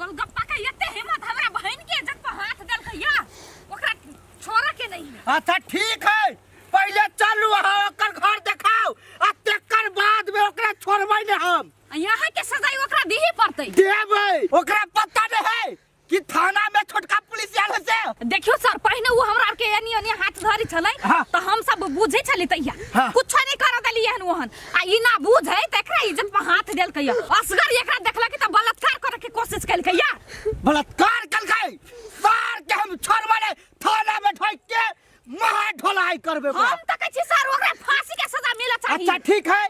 गोलगप्पा के एते हिम्मत हमरा बहन के इज्जत पर हाथ देलकै या ओकरा छोड़ऽ के नहीं है। अच्छा ठीक है, पहले चलू अहाँ ओकर घर देखाओ आ तेकर बाद में ओकरा छोड़बै ने हम। आ यहाँ के सजाई ओकरा दिही पड़तै। देबै, ओकरा पता नहीं है कि थाना में छोटका पुलिस आयल है से। देखियो सर, पहिने वो हमरा आर के एनी ओनी हाथ धरी छलै। हाँ। तऽ हम सब बुझै छली तहिया। हाँ। कुछो नहीं कर देलियै हन ओहन, आ ई ना बुझै तऽ एकरा इज्जत पर हाथ देलकै या। असगर एकरा देखलक तऽ बलात्कार करे के कोशिश केलकै या। बलात्कार केलकै सर के हम छोड़बै नहीं, थाना में ढोक के महा ढोलाई करबै ओकरा। हम तऽ कहै छी सर, ओकरा फांसी के सजा मिलऽ चाही। अच्छा ठीक है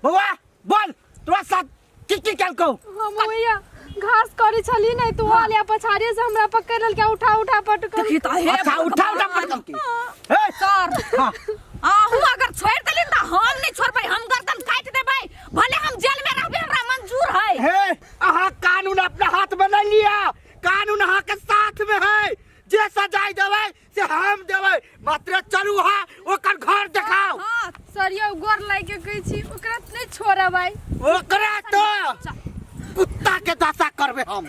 बौआ, बोल तोरा साथ की की केलकौ? हम ओहिया घास करे छली नहीं तो आलिया पछाड़िए से हमरा पकड़ लेलकै, उठा उठा पटकल। देखी तऽ हे अच्छा, उठा उठा भगवान। पटकल की? हे सर, हाँ। अहूँ अगर छोड़ देली तऽ हम नहीं छोड़बै, हम गर्दन काटि देबै, भले हम जेल में रहबै हमरा मंजूर है। हे अहाँ कानून अपना हाथ में नहीं लिया, कानून अहाँ के साथ में है, जे सजाई देबै से हम देबै, मात्र चलू अहाँ ओकर घर देखाओ। हाँ। सर यौ गोर लागि के कहै छी ओकरा नहीं छोड़बै। ओकरा तो कुत्ता के दशा करबै हम।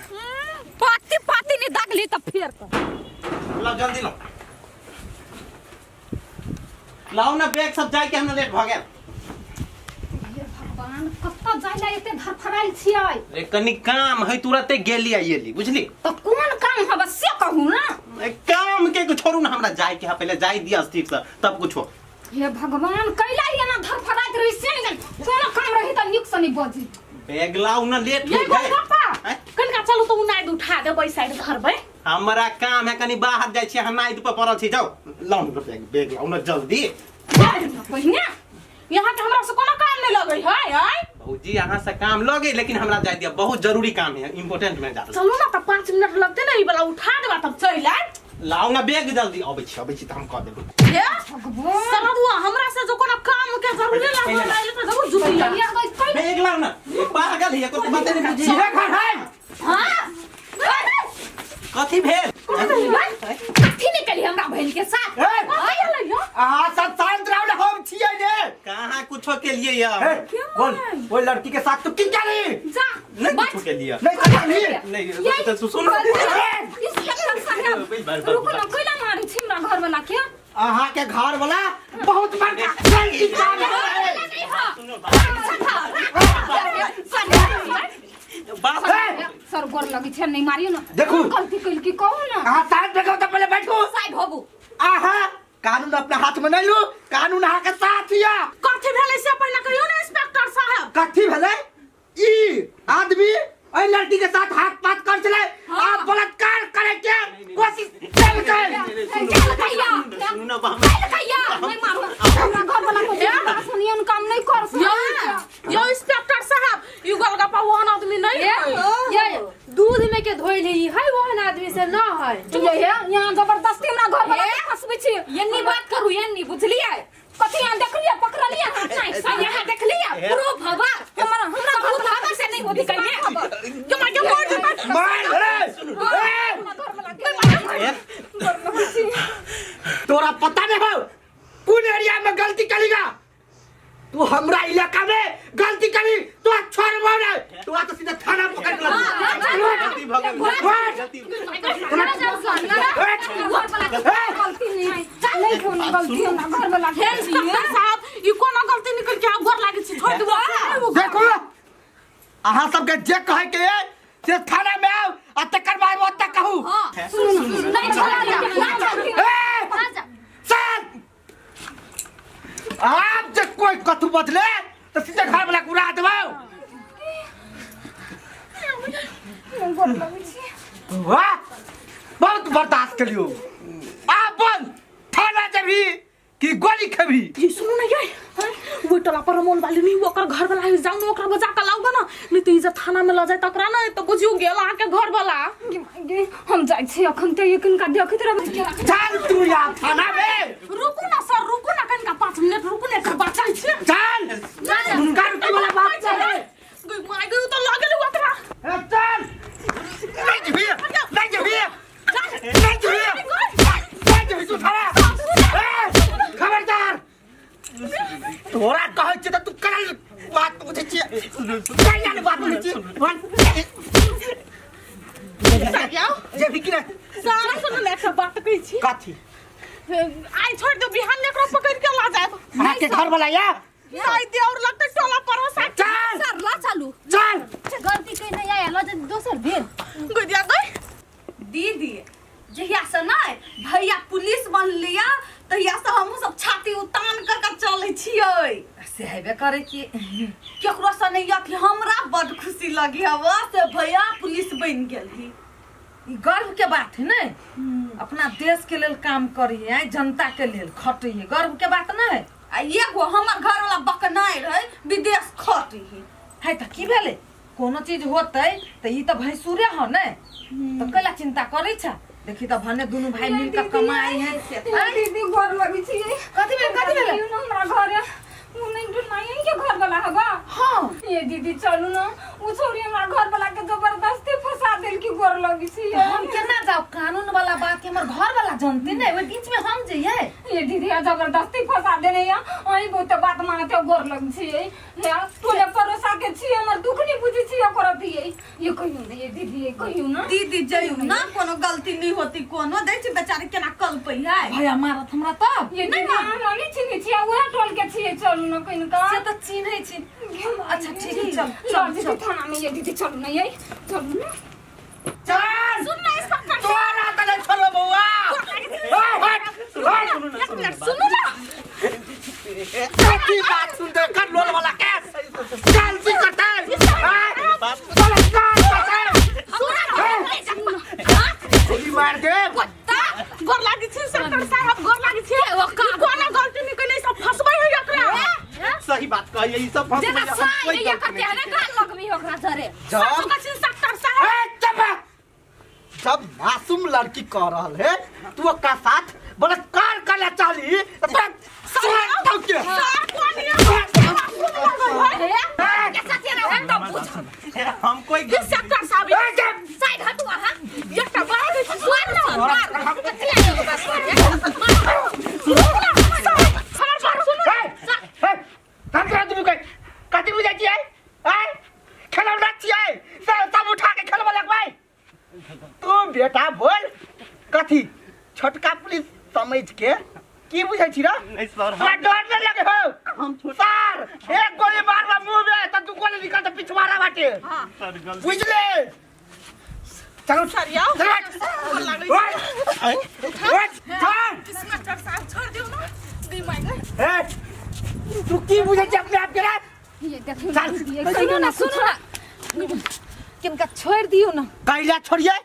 पाती पाती नहीं दागली तऽ फेर कर। लाओ जल्दी लाओ, लाओ ना बैग सब, जाए के हमरा लेट भ गेल। हे भगवान, कतऽ जाय ला एते धड़फड़ायल छियै? रे कनी काम है, तुरते गेली आ एली, बुझली? तऽ कोन काम हबे से कहू ना। ए, काम के कुछ छोड़ू ना, हमरा जाए के है, पहले जाए दिया ठीक से तब कुछ हो। हे भगवान, कैला एना धड़फड़ाइत रही से नहि जानि, कोनो काम रही तऽ नीक से नहि बजी। बैग लाओ ना, लेट ये हो गए। गोलगप्पा, आँय? कनिका चलू तऽ उ नाइद उठा देबै, साइड धरबै। हमरा काम है, कनी बाहर जाए छी, हम नाइद पर पड़ल छी, जाओ लाओ ना बैग, बैग लाओ ना जल्दी। पहिने यहाँ के हमरा से कोनो काम नहीं लगे है आय। भौजी यहाँ से काम लगे, लेकिन हमरा जाए दिया, बहुत जरूरी काम है, इम्पोर्टेंट में जा रहल। चलू ना तऽ 5 मिनट लगते ना, ई वाला उठा देबा तब चलि आयब। लाओ ना बैग जल्दी, अबै छी, अबै छी तऽ हम कह देबै। हे सरदुआ, हमरा से जो कोनो काम के जरूरी पहिले लागल आइल तऽ जरूर जुटी ये गई कैला। बैग लाओ ना, पागल है एको बात नहीं बुझी। इहे घर है। हाँ? कथी भेल? कथी नहीं कली हमरा बहन के साथ? ए! आय अहाँ सब शांत रहू ने, हम छियै ने। कहाँ कुछो के लिए या ए, बोल ओइ लड़की के साथ तू की करी? जा नहीं बच। कुछो के लिए नहीं करी। नहीं तो सुन। इंस्पेक्टर साहब, बार, बार, रुको ना, कैला मारै छी हमरा घर वाला के? अहाँ के घर वाला बहुत बड़का गलती काम है। नहीं हा। बाप ए! सर गोर लगी छै, नहीं मारियो ना। देखू। कोन गलती कैल की कहू ना। अहाँ शांत भऽ तऽ पहिले बैठू। साइड होबू। अहाँ कानून अपना हाथ में नहीं लू, कानून अहाँ के साथ या। कथी भेलै से पहिले कहियौ ने इंस्पेक्टर साहब। कथी भेलै? ई आदमी एहि लड़की के साथ हाथ पात कर छलै आ बलात्कार करे के कोशिश केलकै। केलकै या। सुनू ना बाप। केलकै या, नहीं मारू हमरा घर वाला को, सुनियन काम नहीं कर यौ यौ इंस्पेक्टर साहब, ई गोलगप्पा ओहन आदमी नहीं ये है। ये दूध में के धोइल है, है ओहन आदमी से न है। ये यहाँ जबरदस्ती हमरा घर वाला के फंसबै छी। एन्नी बात करू एन्नी, बुझलियै? कथी यहाँ देखलियै पकड़लियै हाथ नहीं सब यहाँ देखलियै प्रूफ हवा हमरा हमरा घर वाला के से नहीं होती कहिने। के मार के मार दे। मार रे। ए! घर वाला के ए, तोरा पता नहीं हो कोन एरिया में गलती करीगा तू, हमरा इलाका में गलती करी तो छोड़बो नहीं, तू तो सीधा थाना पकड़ के ला। गलती भऽ गेल। गलती घर वाला के गलती नहीं नहीं, कोनो गलती हमरा घर वाला के। इंस्पेक्टर साहब, ई कोनो गलती निकल के गोर लागे छी, छोड़ देबो। देखो अहाँ सबके जे कहे के है से थाना में आओ आ तकर बाद ओतऽ कहू। हां सुनू ना, नहीं छोड़ती, नहीं छोड़ती। ए! सर आप जे कोई कथू बदले तो सीधे घर वाला के उड़ा देबौ। वाह, बहुत बर्दाश्त करियो। आप बोल थाना जबी कि गोली खेबी? ये सुनू ना ये, वो टोला पर मोल वाली नहीं, ओकर घर वाला है, जाऊ ना ओकरा बजा के लाऊ ना, नहीं तो इज्जत थाना में ल जाए तकरा ना तो बुझियो गेल अहाँ के घर वाला। हम जाइ छी अखन ते किनका देखैत रहबै। चल तू यार थाना में। रुकू ना सर, रुकू ना कनिका 5 मिनट रुकू ना, एकर बचाइ छी। चल हुनका रुके वाला बात छै। गई my गई, तो लागल ओकरा। ए, चल नहीं जेबी, नहीं जेबी, नहीं जेबी, नहीं जेबी तू थाना। ए, खबरदार तोरा कहै छियै तऽ तू करल बात बुझै छियै, कहिया ने बात बुझै छियै। जेबही कि नहि? सारा सुन ले, एकटा बात कहै छी। कथी? आइ छोड़ दो, बिहान ने एकरा पकड़ के ला जाए। अहाँके घर वाला या नहीं दे और लगते टोला परोसा। चल। सर, ला चलू। चल। गलती कहीं नहीं आया, लो दोसर दिन। गुदिया गई। दीदी, जहिया से नहि भैया पुलिस बनलिया तहिया से हमहूँ सब छाती उतान कर के चलै छियै। से हेबे करे कि केकरो से नहीं अथी, हमरा बड खुशी लगी हवा से भैया पुलिस बनि गेलही। ई गर्व के बात है ने, अपना देश के लेल काम करिए, जनता के लेल खटिए, गर्व के बात न है। आ एगो हमर घर वाला बकनाइ रहै विदेश खटही। है तऽ की भेलै, कोनो चीज होतै तऽ ई तऽ भैंसुरे हो ने, तऽ कैला चिंता करै छ? देखी तऽ भने दुनू भाई मिल के कमाई है। दीदी, घर लगी छी। कथी भेल, कथी भेल? हमरा घरे उ नहीं ढूंढना के घर वाला हवा। हाँ। ये दीदी, चलू ना, उ छोरी हमरा घर वाला के जबरदस्ती फंसा देल की, गोर लगी छी। हम केना जाऊ? कानून वाला बात के हमर घर वाला जानते नहीं, ओइ बीच में हम जइए? ये दीदी, आ जबरदस्ती फंसा देने या अहीं बहुत बात मानते, गोर लग छी। या टोले परोसा के छी, हमर दुख नहीं बुझी छी ओकर दिए। ये कहियो ना, ये दीदी, ये कहियो ना। दीदी, जइयो ना, कोनो गलती नहीं होती कोनो। दै छी बेचारी केना कलपै है। भैया मारत हमरा तब। ये दीदी, हम नहीं चिन्है छी, उहे टोल के छियै, चलू ना कहिनका। से तऽ चिन्है छी। अच्छा ठीक है, चल चल चल। दीदी, थाना में। ये दीदी, चलू ना, ये चलू ना। चल। सुन ना इंस्पेक्टर। तोरा तऽ नहि छोड़बो बौआ। ए, हट, हट। एक मिनट सुनू ना। कथी बात सुनते कर लोल वाला के चल सी करते चल चल सुनू ना। गोली मार दे। गोर लागी छी इंस्पेक्टर साहब, गोर लागी छी। कोनो गलती नहीं कइले, सब फंसबै है एकरा। सही बात कहिए, ई सब फंस जेना गइल, हम साई कोई ये गलती करते नहीं है ना, की। गाल लगबी ओकरा जरे। जब सब छी इंस्पेक्टर साहब। ए, चुप। जब मासूम लड़की कह रहल है तू ओकरा साथ बलात्कार करला चाहली त तोरा सुन के सर, कोन ये के साथे रहे त बुझ। हम कोई इंस्पेक्टर साहब। ए, चुप। साइड हटू अहाँ। एकटा बात है, सुन ना, मार कथी आयो बस। हमर बात सुनू। ए, ए, हम तोरा दुनू के कथी बुझै छियै? आँय, खेलौना छियै सब? सब उठा के खेलबऽ लगबै? तू बेटा बोल, कथी छोटका पुलिस समझ के की बुझै छी रे? नहीं सर, तोरा डर नहीं लगे हो? सर, एक गोली मारबा मुंह में त दू गोली निकल त पिछवाड़ा बाटे। सर, गलती। बुझले? चलो। सर, याओ। चल। गोर लागै छी। उठ, उठ, चल। इंस्पेक्टर साहब, छोड़ दियौ ना गई माय गई। ए, तू की बुझै छी अपने आप के रे? ये देखियो चल। ना, ये कहियो ना, सुनू ना, किनका छोड़ि दियौ ना। कैला छोड़िए?